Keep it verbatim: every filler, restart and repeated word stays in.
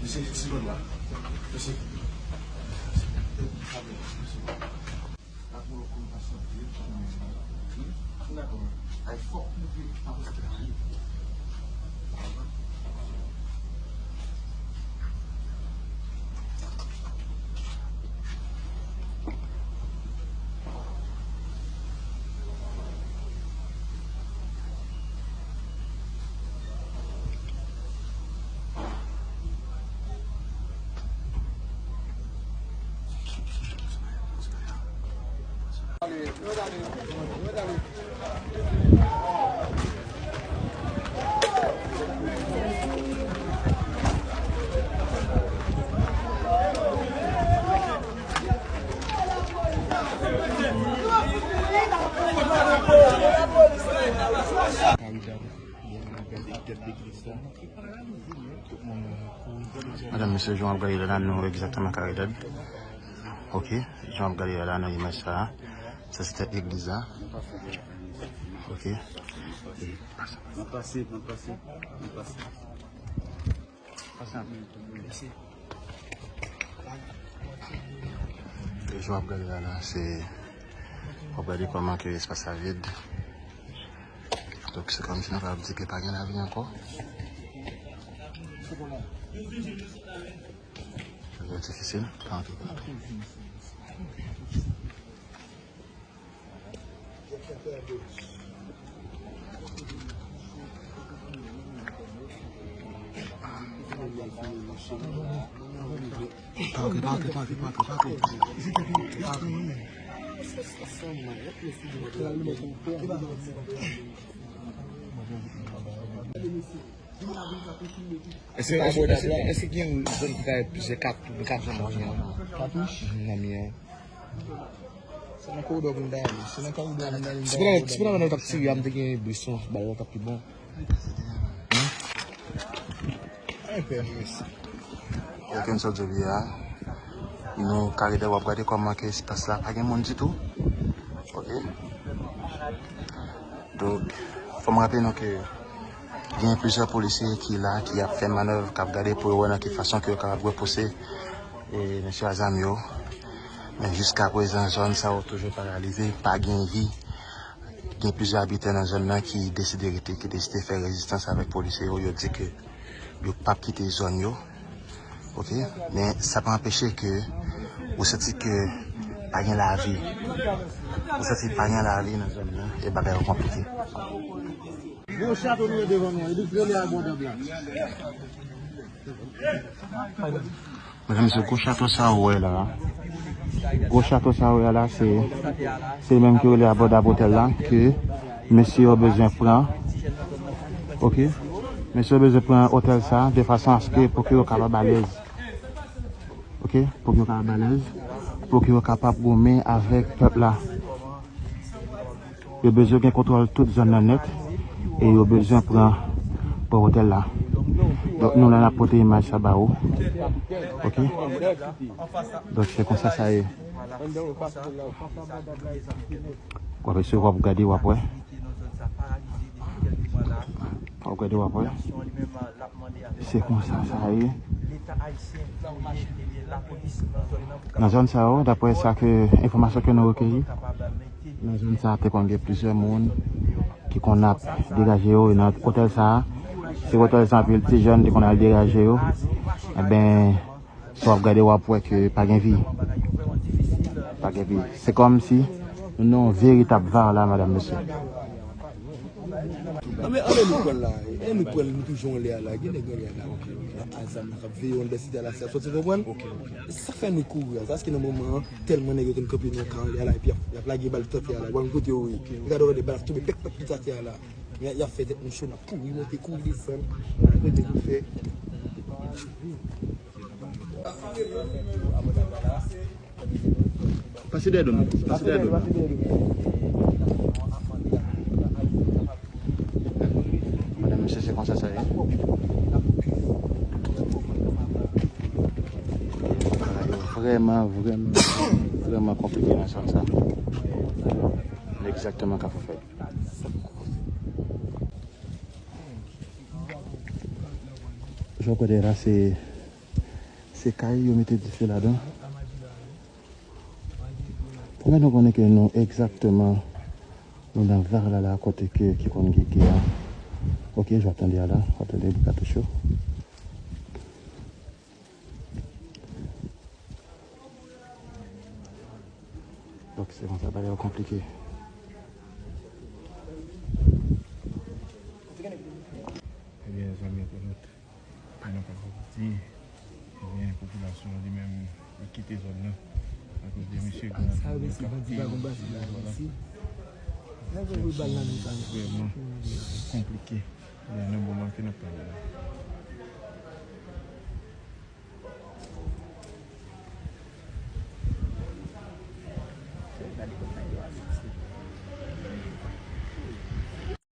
Mesye, ti zòn la. Mesye. Madanm, mesye, jan w ap gade la, la nou egzakteman Karidad. Ok, jan w ap gade la, la nan imaj sa a. Sa se tèt legliz la. Ok. Mwen pase, mwen pase, mwen pase. Pase anpil. Mèsi. E jan w ap gade la, la, se, w ap gade kòman ke espas la vid. Donk, se kòmsi nou kapab di ke pa gen lavi ankò. Sa va difisil. Pa antre, pa antre. Èske, èske, èske, èske gen yon zòn ki ta plizyè kat-, katouch nan mi an? Katouch? Mhm, nan mi an. Se nan koridò pou m ta ale. Se nan koridò pou m ta ale. Si pandan, si pandan nou t ap tire a, m te gen bwison, bagay la t ap pi bon. Hein? Ay, pè, mèsi. Yo konn sa w di a. Nou kare dèyè w ap gade kòman ke espas la pa gen moun ditou. Ok. Donk, fò m raple nou ke gen plizyè polisye ki la, ki ap fè manèv, k ap gade pou yo wè nan ki fason ke yo kapab repouse, e, mesye a zam yo. Men jiska prezan, zòn sa yo toujou paralize, pa gen vi. Gen plizyè abitè nan zòn nan ki deside rete, ki deside fè rezistans avèk polisye yo. Yo di ke yo p ap kite zòn yo. Ok? Men sa pa anpeche ke ou santi ke pa gen lavi. Ou santi pa gen lavi nan zòn nan, e bagay yo konplike. Gwo chato nou wè devan nou an, li rele abòdab la. Medam, mesye, gwo chato sa ou wè la. Gwo chato sa ou wè la, se, se li menm ki rele abòdab otèl la, ke mesye yo bezwen pran. Ok? Mesye yo bezwen pran otèl sa, de fason aske pou ke yo kapab alèz. Ok? Pou ke yo kapab alèz. Pou ke yo kapab goumen avèk pèp la. Yo bezwen gen kontwòl tout zòn nan nèt e yo bezwen pran, pran otèl la. Donk, nou la n ap pote imaj sa ba ou. Ok? Donk, se konsa sa ye. W ap eseye, w ap gade, w ap wè. W ap gade, w ap wè. Se konsa sa ye. Nan zòn sa yo, daprè sa ke, enfòmasyon ke nou rekeyi, nan zòn sa te konn gen plizyè moun ki konn ap degaje yo, e nan otèl sa, se otèl sa anpil ti jèn te konn al degaje yo. Enben, si w ap gade, w ap wè ke pa gen vi. Pa gen vi. Se kòmsi nou nan yon veritab var la, medam, mesye. Anben, anben nou pran la. E nou pran, nou toujou anlè a la. Gen nèg anlè a la. A, a zam nan k ap veye anndan site a la, si y ap sòti, konprann? Sa fè nou kouri a. Paske nan moman an, tèlman nèg yo konn kanpe nan kan anlè a la, epi y ap, y ap lage bal tout atè a la. Bon, kote yo ye. Gade, wè de bal ap tonbe pèk, pèk, tout atè a la. Y a, y ap fè tèt nou cho, n ap kouri monte, kouri desann. N ap rete pou fè. Pase dèyè do m. Pase dèyè do m. Madanm, mesye, se konsa sa ye. Bagay yo vrèman, vrèman, vrèman konplike nan zòn sa. Egzakteman, Kafou Fèy. Jan w kote la, se, se kay yo mete dife ladan. Pou nou konnen ke nou egzakteman, nou nan Valala, kote ke, ki konn gen gè a. Ok, j ap tande a la, w ap tande bri katouch yo. Donk, se konsa, bagay yo konplike. Ebyen, zanmi entènot, nou pa kapab di, ebyen, popilasyon an li menm, li kite zòn nan. Akoz de mesye gang yo kapte yo, vwala. Vrèman konplike. Ebyen, nan moman ke n ap pale la.